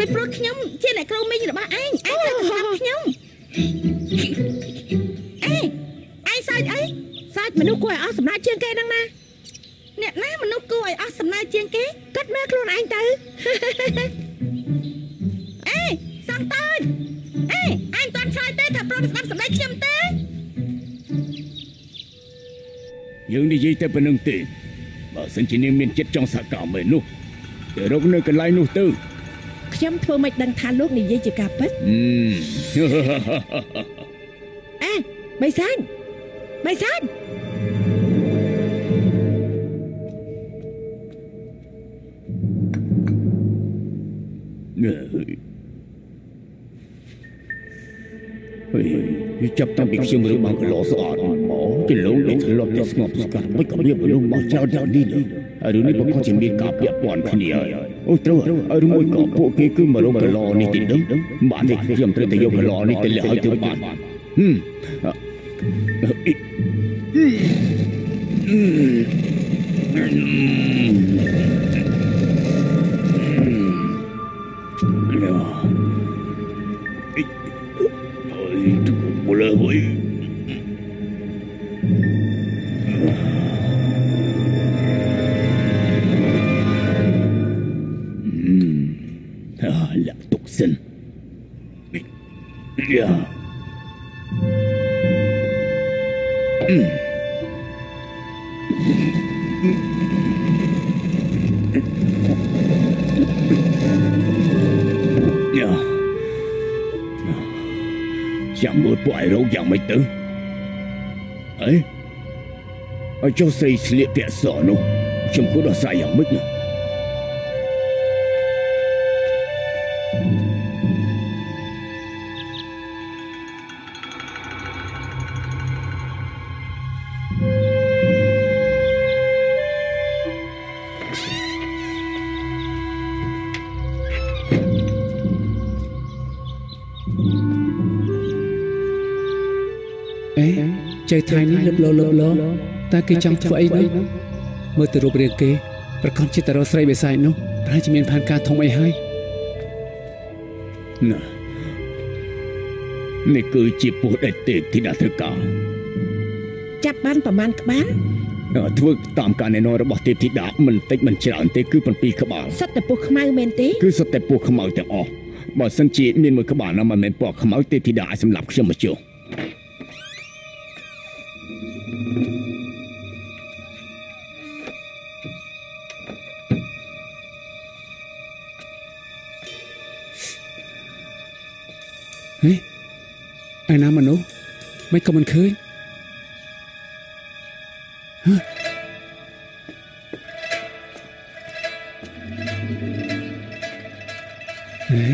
ពីព្រោះខ្ញុំជាអ្នកគ្រូមីងរបស់ឯងឯងត្រូវស្ដាប់ខ្ញុំអេឯងសើចអី សើចមនុស្សគួរឲ្យអស់សំណើចជាងគេហ្នឹងណា អ្នកណាមនុស្សគួរឲ្យអស់សំណើចជាងគេ គិតមើលខ្លួនឯងទៅ អេសងតូចអេឯងមិនទាន់ឆ្លើយទេថាព្រមស្ដាប់សម្ដីខ្ញុំទេ យើងនិយាយតែប៉ុណ្្នឹងទេបើសិនជានាងមានចិត្តចង់សហការមែននោះទៅរកនៅកន្លែងនោះទៅ ខ្ញុំធ្វើមិនដឹងថាលោកនិយាយជាការពិត អេបៃសានបៃសាន ហើយចាប់តាំងពីខ្ញុំរើបានកន្លោស្អាតមកចលងដែលធ្លាប់តែស្ងប់ស្ងាត់មិនក៏មានមនុស្សមកច្រើនយ៉ាងនេះហើយរឿងនេះប្រកាសជាមានការពាក់ព័ន្ធគ្នាហើយអូត្រូវហើយឬមួយក៏ពួកគេគឺមករកកន្លោនេះទីដឹងបាទទេខ្ញុំត្រូវតែយកកន្លោនេះទៅលះឲ្យទៅបានហឹម boleh លាក់ទុកសិនយ៉ាយ៉ាចាំមើលពួកឯងរកយ៉ាងម៉េចទៅអេឲ្យចុះស្រីស្លៀកពាក់សនោះខ្ញុំគួរដោះស្រាយយ៉ាងម៉េចណា អេចៅថៃនេះលឹបលោលឹបលោតើគេចង់ធ្វើអីនោះមើលទៅរូបរាងគេប្រកបជាតរស្រីបិសាចនោះប្រហែលជាមានផែនការធំអីហើយ ណានេះគឺជាពស់ដែលទេពធីតាធ្វើការ ចាប់បានប្រមាណក្បាល ធ្វើតាមការណែនាំរបស់ទេពធីតាមិនតិចមិនច្រើនទេគឺ7ក្បាល សុទ្ធតែពស់ខ្មៅមែនទេ គឺសុទ្ធតែពស់ខ្មៅទាំងអស់បើសិនជាមានមួយក្បាលណាមិនមែនពណ៌ខ្មៅទេពធីតាអាចសម្លាប់ខ្ញុំមកជុះ ហេឯណាមនុស្សមិនក៏មិនឃើញហ៎ហេ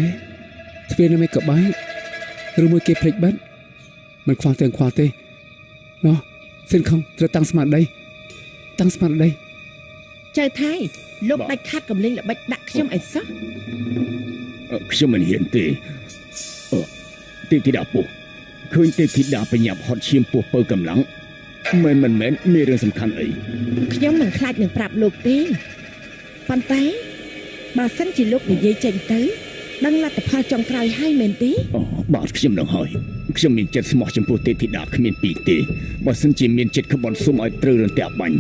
ទ្វារនៅមិនក៏បែកឬមួយគេភ្លេចបិទមិនខ្វល់ទេខ្វល់ទេណោះសិនខំត្រូវតាំងស្មារតីតាំងស្មារតី ចៅថៃលោកដាច់ខាត់កំលេងល្បិចដាក់ខ្ញុំអីសោះ ខ្ញុំមិនហ៊ានទេទេពធីតាពោះឃើញទេពធីតាបញ្ញាប់ហត់ឈាមពោះពៅកម្លាំងមិនមិនមែនមានរឿងសំខាន់អី ខ្ញុំមិនខ្លាចនឹងប្រាប់លោកទេប៉ុន្តែបើសិនជាលោកនិយាយចេញទៅដឹងលទ្ធផលចុងក្រោយហើយមែនទេ អូបាទខ្ញុំនឹងហើយខ្ញុំមានចិត្តស្មោះចំពោះទេពធីតាគ្មានពីរទេបើសិនជាមានចិត្តក្បត់សុំឲ្យត្រូវរន្ទះបាញ់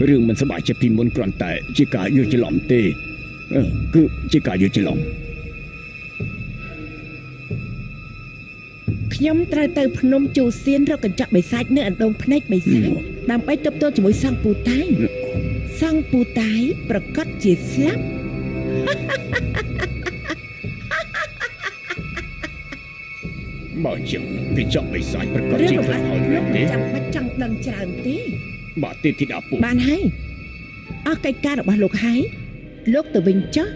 រឿងមិនសប្បាយចិត្តពីមុនគ្រាន់តែជាការយល់ច្រឡំទេគឺជាការយល់ច្រឡំ ខ្ញុំត្រូវទៅភ្នំជូសៀនរកកញ្ចក់បិសាចនៅអណ្ដូងភ្នែកបិសាចដើម្បីទប់ទល់ជាមួយសង្ឃពូតៃសង្ឃពូតៃប្រកាសជាស្លាប់ បើជាងកញ្ចក់បិសាចប្រកាសជាខ្លាំងហើយមែនទេ ចាំបាច់ចង់ដឹងច្រើនទេ បាទទេពធីតាពូ បានហើយអស់កិច្ចការរបស់លោកហើយលោកទៅវិញចុះ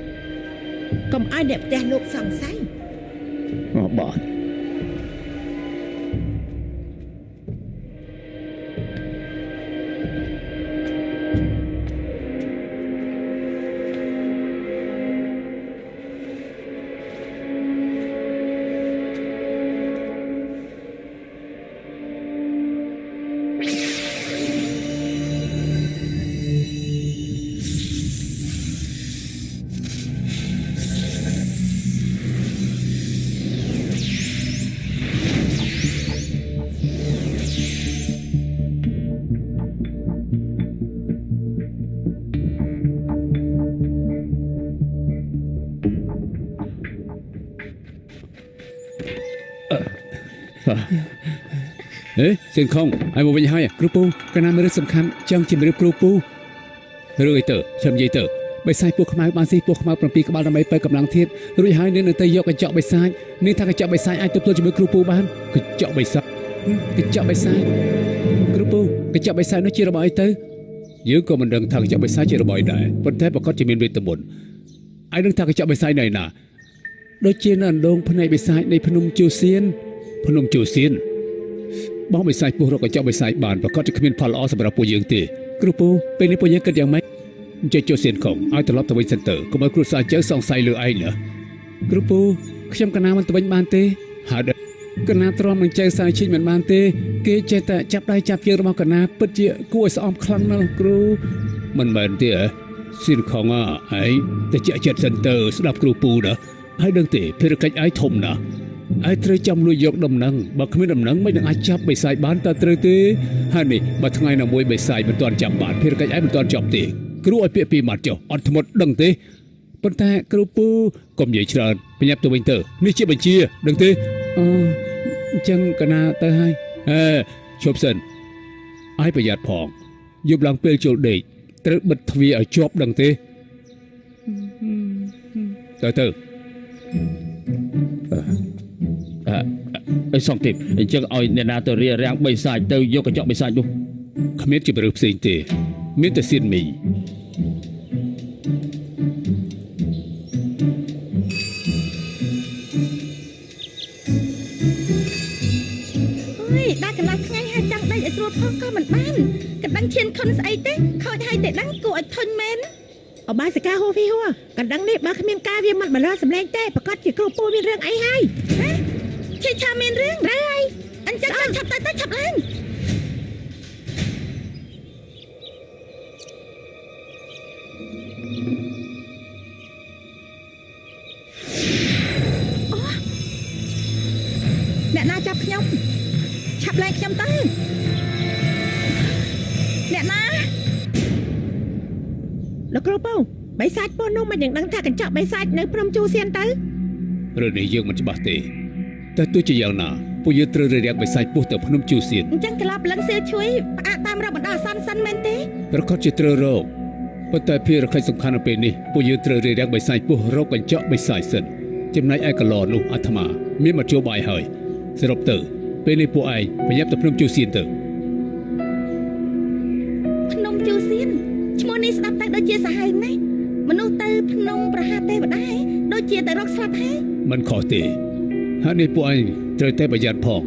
កុំឲ្យអ្នកផ្ទះលោកសង្ស័យ អូបាទ អេសៀនខុងឲ្យមកវិញហើយគ្រូពូកណាមានរឿងសំខាន់ចង់ជម្រាបគ្រូពូរឿងអីទៅខ្ញុំនិយាយទៅបិសាចពួកខ្មៅបានស៊ីពួកខ្មៅ7ក្បាលដើម្បីបើកម្លាំងធាតុរួចហើយនាងនឹងទៅយកកញ្ចក់បិសាចនាងថាកញ្ចក់បិសាចអាចទប់ទល់ជាមួយគ្រូពូបានកញ្ចក់បិសាចកញ្ចក់បិសាចគ្រូពូកញ្ចក់បិសាចនោះជារបស់អីទៅយើងក៏មិនដឹងថាកញ្ចក់បិសាចជារបស់អីដែរប៉ុន្តែប្រកាសជាមានវេទមន្តឯងដឹងថាកញ្ចក់បិសាចនៅណាដូចជានៅអណ្ដូងភ្នែកបិសាចនៃភ្នំជូសៀនភ្នំជូសៀនបងបិសាចពោះរកកញ្ចក់បិសាចបានប្រកាសជាគ្មានផលល្អសម្រាប់ពួកយើងទេគ្រូពូពេលនេះពួកយើងគិតយ៉ាងម៉េចអញ្ចឹងជូសៀនខំឲ្យត្រឡប់ទៅវិញសិនទៅកុំឲ្យគ្រួសារចៅសង្ស័យលើឯងណាគ្រូពូខ្ញុំកណាមិនទៅវិញបានទេហើយកណាទ្រាំនឹងចៅសាយឈិញមិនបានទេគេចេះតែចាប់ដៃចាប់ជើងរបស់កណាពិតជាគួរឲ្យស្អំខ្លាំងណាស់គ្រូមិនមែនទេហ៎សៀនខងអឯងទៅជាចិត្តសិនទៅស្ដាប់គ្រូពូណាហើយដឹងទេភារកិច្ចឯងធំណាស់ឯងត្រូវចាំលួចយកដំណឹងបើគ្មានដំណឹងមិននឹងអាចចាប់បិសាចបានតើត្រូវទេហើយនេះបើថ្ងៃណាមួយបិសាចមិនទាន់ចាប់បានភារកិច្ចឯងមិនទាន់ចប់ទេគ្រូឲ្យពាក្យពីរម៉ាត់ចុះអត់ធ្មត់ដឹងទេប៉ុន្តែគ្រូពូកុំនិយាយច្រើនប្រញាប់ទៅវិញទៅនេះជាបញ្ជាដឹងទេអឺអញ្ចឹងកណាទៅហើយហេឈប់សិនឲ្យប្រយ័ត្នផងយប់ឡើងពេលចូលដេកត្រូវបិទទ្វារឲ្យជាប់ដឹងទេទៅទៅ អីសងទេពអញ្ចឹងឲ្យអ្នកណាទៅរៀបរាំងបិសាចទៅយកកញ្ចក់បិសាចនោះគ្មានជម្រើសផ្សេងទេមានតែសៀនមីអើយដល់កន្លះថ្ងៃហើយចង់ដេកឲ្យស្រួលផងក៏មិនបានកណ្ដឹងឈានខុនស្អីទេខូចហើយតែដឹងគួរឲ្យធុញមែនអបាសិកាហួភីហួកណ្ដឹងនេះបើគ្មានការវាមិនបន្លឺសំឡេងទេប្រកាសជាគ្រូពូមានរឿងអីហើយ ឈីឆាមានរឿងត្រូវហើយអញ្ចឹងឆាប់ទៅទៅឆាប់ឡើងអូអ្នកណាចាប់ខ្ញុំឆាប់ឡើងខ្ញុំទៅអ្នកណាលោកគ្រូពូបិសាចពូនោះមិនយ៉ាងដឹងថាកញ្ចក់បិសាចនៅព្រំជូសៀនទៅរឿងនេះយើងមិនច្បាស់ទេតែទោះជាយ៉ាងណាពួកយើងត្រូវរារាំងបិសាចពោះទៅភ្នំជូសៀនអញ្ចឹងក្លាប់លឹងសៀវឈុយផ្អាកតាមរកបណ្ដោះអាសន្នសិនមែនទេប្រកាសជាត្រូវរកប៉ុន្តែភារកិច្ចសំខាន់នៅពេលនេះពួកយើងត្រូវរារាំងបិសាចពោះរកកញ្ចក់បិសាចសិនចំណែកឯកឡនោះអាត្មាមានមធ្យោបាយហើយសរុបទៅពេលនេះពួកឯងប្រញាប់ទៅភ្នំជូសៀនទៅភ្នំជូសៀនឈ្មោះនេះស្ដាប់តែដូចជាសាហាវណាស់មនុស្សទៅភ្នំប្រហាទេវតាដូចជាទៅរកស្លាប់ហើយមិនខុសទេហើយនេះពួកឯងត្រូវតែប្រយ័ត្នផង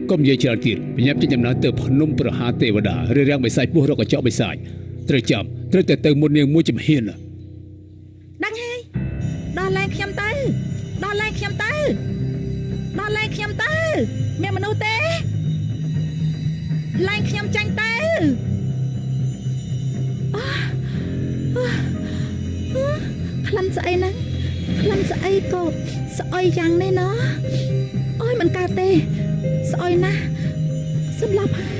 កុំនិយាយច្រើនទៀតប្រញាប់ចេញដំណើរទៅភ្នំប្រហាទេវតារារាំងបិសាចពោះរកកញ្ចក់បិសាចត្រូវចាំត្រូវតែទៅមុននាងមួយជំហានដឹងហើយដល់ឡើងខ្ញុំទៅដល់ឡើងខ្ញុំទៅដល់ឡើងខ្ញុំទៅមានមនុស្សទេឡើងខ្ញុំចាញ់ទៅក្លិនស្អីហ្នឹងក្លិនស្អីក៏ស្អុយយ៉ាងនេះណោះអូយមិនកើតទេស្អុយណាស់សម្លាប់ហើយ